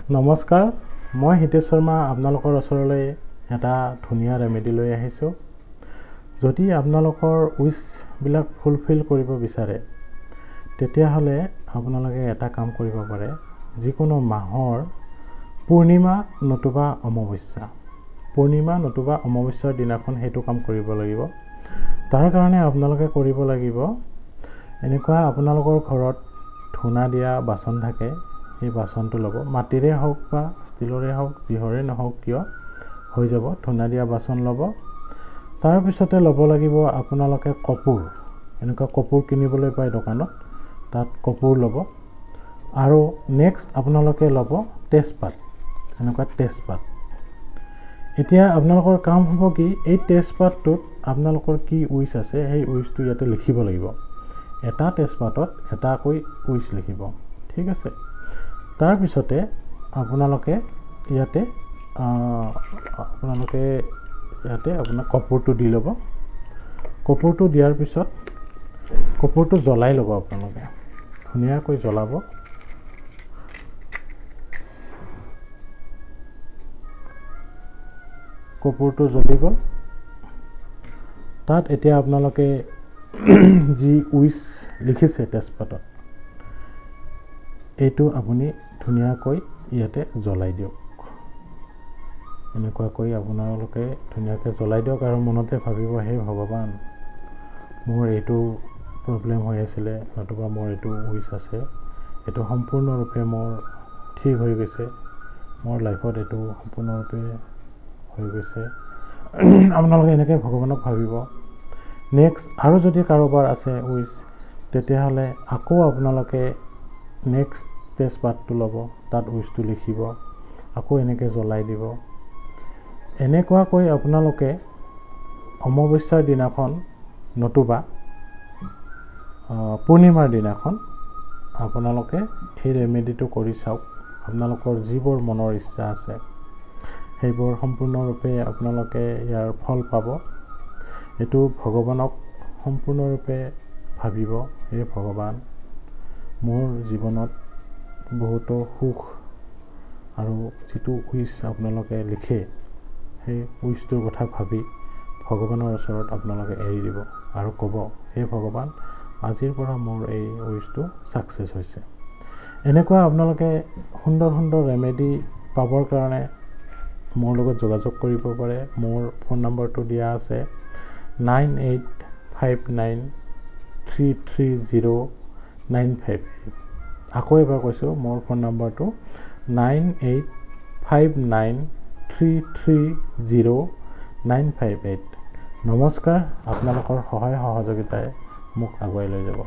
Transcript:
নমস্কাৰ, মই হিতেশ শৰ্মা আপোনালোকৰ ওচৰলৈ এটা ধুনীয়া ৰেমেডি লৈ আহিছোঁ। যদি আপোনালোকৰ উইচবিলাক ফুলফিল কৰিব বিচাৰে, তেতিয়াহ'লে আপোনালোকে এটা কাম কৰিব পাৰে। যিকোনো মাহৰ পূৰ্ণিমা নতুবা অমাৱস্যা, পূৰ্ণিমা নতুবা অমাৱস্যাৰ দিনাখন সেইটো কাম কৰিব লাগিব। তাৰ কাৰণে আপোনালোকে কৰিব লাগিব এনেকুৱা, আপোনালোকৰ ঘৰত ধূনা দিয়া বাচন থাকে, সেই বাচনটো ল'ব। মাটিৰে হওক বা ষ্টীলৰে হওক, যিহৰে নহওক কিয়, হৈ যাব। ধূনা দিয়া বাচন ল'ব। তাৰপিছতে ল'ব লাগিব আপোনালোকে কপোৰ। এনেকুৱা কপোৰ কিনিবলৈ পায় দোকানত, তাত কপোৰ ল'ব। আৰু নেক্সট আপোনালোকে ল'ব তেজপাত, এনেকুৱা তেজপাত। এতিয়া আপোনালোকৰ কাম হ'ব কি, এই তেজপাতটোত আপোনালোকৰ কি উইচ আছে, সেই উইচটো ইয়াতে লিখিব লাগিব। এটা তেজপাতত এটাকৈ উইচ লিখিব, ঠিক আছে? তাৰপিছতে আপোনালোকে ইয়াতে আপোনাৰ কপোৰটো দি ল'ব। কপোৰটো দিয়াৰ পিছত কপোৰটো জ্বলাই ল'ব আপোনালোকে, ধুনীয়াকৈ জ্বলাব। কপোৰটো জ্বলি গ'ল। তাত এতিয়া আপোনালোকে যি উইচ লিখিছে তেজপাতত, এইটো আপুনি ধুনীয়াকৈ ইয়াতে জ্বলাই দিয়ক। এনেকুৱাকৈ আপোনালোকে ধুনীয়াকৈ জ্বলাই দিয়ক আৰু মনতে ভাবিব, হে ভগৱান, মোৰ এইটো প্ৰব্লেম হৈ আছিলে নতুবা মোৰ এইটো উইচ আছে, এইটো সম্পূৰ্ণৰূপে মোৰ ঠিক হৈ গৈছে, মোৰ লাইফত এইটো সম্পূৰ্ণৰূপে হৈ গৈছে। আপোনালোকে এনেকৈ ভগৱানক ভাবিব। নেক্সট আৰু যদি কাৰোবাৰ আছে উইচ, তেতিয়াহ'লে আকৌ আপোনালোকে নেক্সট তেজপাতটো ল'ব, তাত উইচটো লিখিব, আকৌ এনেকৈ জ্বলাই দিব। এনেকুৱাকৈ আপোনালোকে অমাৱস্যাৰ দিনাখন নতুবা পূৰ্ণিমাৰ দিনাখন আপোনালোকে এই ৰেমেডিটো কৰি চাওক। আপোনালোকৰ যিবোৰ মনৰ ইচ্ছা আছে, সেইবোৰ সম্পূৰ্ণৰূপে আপোনালোকে ইয়াৰ ফল পাব। এইটো ভগৱানক সম্পূৰ্ণৰূপে ভাবিব, হে ভগৱান, মোৰ জীৱনত বহুতো সুখ আৰু যিটো উইচ আপোনালোকে লিখে, সেই উইচটোৰ কথা ভাবি ভগৱানৰ ওচৰত আপোনালোকে এৰি দিব আৰু ক'ব, হে ভগৱান, আজিৰ পৰা মোৰ এই উইচটো ছাকচেছ হৈছে। এনেকুৱা আপোনালোকে সুন্দৰ সুন্দৰ ৰেমেডি পাবৰ কাৰণে মোৰ লগত যোগাযোগ কৰিব পাৰে। মোৰ ফোন নম্বৰটো দিয়া আছে, 9859330958। আকৌ এবাৰ কৈছোঁ, মোৰ ফোন নম্বৰটো 9859330958। নমস্কাৰ। আপোনালোকৰ সহায় সহযোগিতাই মোক আগুৱাই লৈ যাব।